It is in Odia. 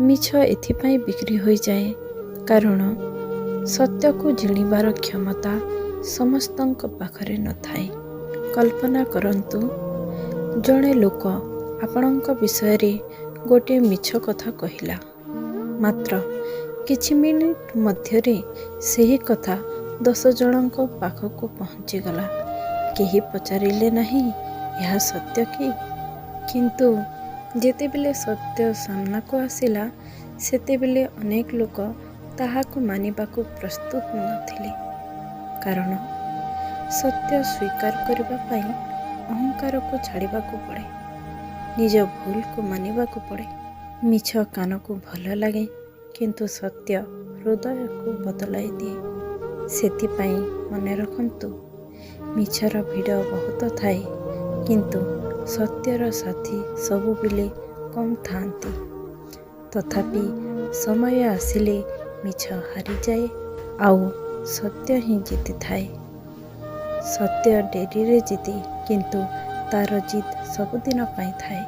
ମିଛ ଏଥିପାଇଁ ବିକ୍ରି ହୋଇଯାଏ, କାରଣ ସତ୍ୟକୁ ଜିଣିବାର କ୍ଷମତା ସମସ୍ତଙ୍କ ପାଖରେ ନଥାଏ। କଳ୍ପନା କରନ୍ତୁ, ଜଣେ ଲୋକ ଆପଣଙ୍କ ବିଷୟରେ ଗୋଟିଏ ମିଛ କଥା କହିଲା। ମାତ୍ର କିଛି ମିନିଟ୍ ମଧ୍ୟରେ ସେହି କଥା 10 ଜଣଙ୍କ ପାଖକୁ ପହଞ୍ଚିଗଲା। କେହି ପଚାରିଲେ ନାହିଁ, ଏହା ସତ୍ୟ କି? କିନ୍ତୁ ଯେତେବେଳେ ସତ୍ୟ ସାମ୍ନାକୁ ଆସିଲା, ସେତେବେଳେ ଅନେକ ଲୋକ ତାହାକୁ ମାନିବାକୁ ପ୍ରସ୍ତୁତ ନଥିଲେ। କାରଣ ସତ୍ୟ ସ୍ୱୀକାର କରିବା ପାଇଁ ଅହଙ୍କାରକୁ ଛାଡ଼ିବାକୁ ପଡ଼େ, ନିଜ ଭୁଲକୁ ମାନିବାକୁ ପଡ଼େ। ମିଛ କାନକୁ ଭଲ ଲାଗେ, କିନ୍ତୁ ସତ୍ୟ ହୃଦୟକୁ ବଦଳାଇ ଦିଏ। ସେଥିପାଇଁ ମନେ ରଖନ୍ତୁ, ମିଛର ଭିଡ଼ ବହୁତ ଥାଏ, କିନ୍ତୁ ସତ୍ୟର ସାଥୀ ସବୁବେଳେ କମ୍ ଥାଆନ୍ତି। ତଥାପି ସମୟ ଆସିଲେ ମିଛ ହାରିଯାଏ ଆଉ ସତ୍ୟ ହିଁ ଜିତିଥାଏ। ସତ୍ୟ ଡେରିରେ ଜିତେ, କିନ୍ତୁ ତାର ଜିତ୍ ସବୁଦିନ ପାଇଁ ଥାଏ।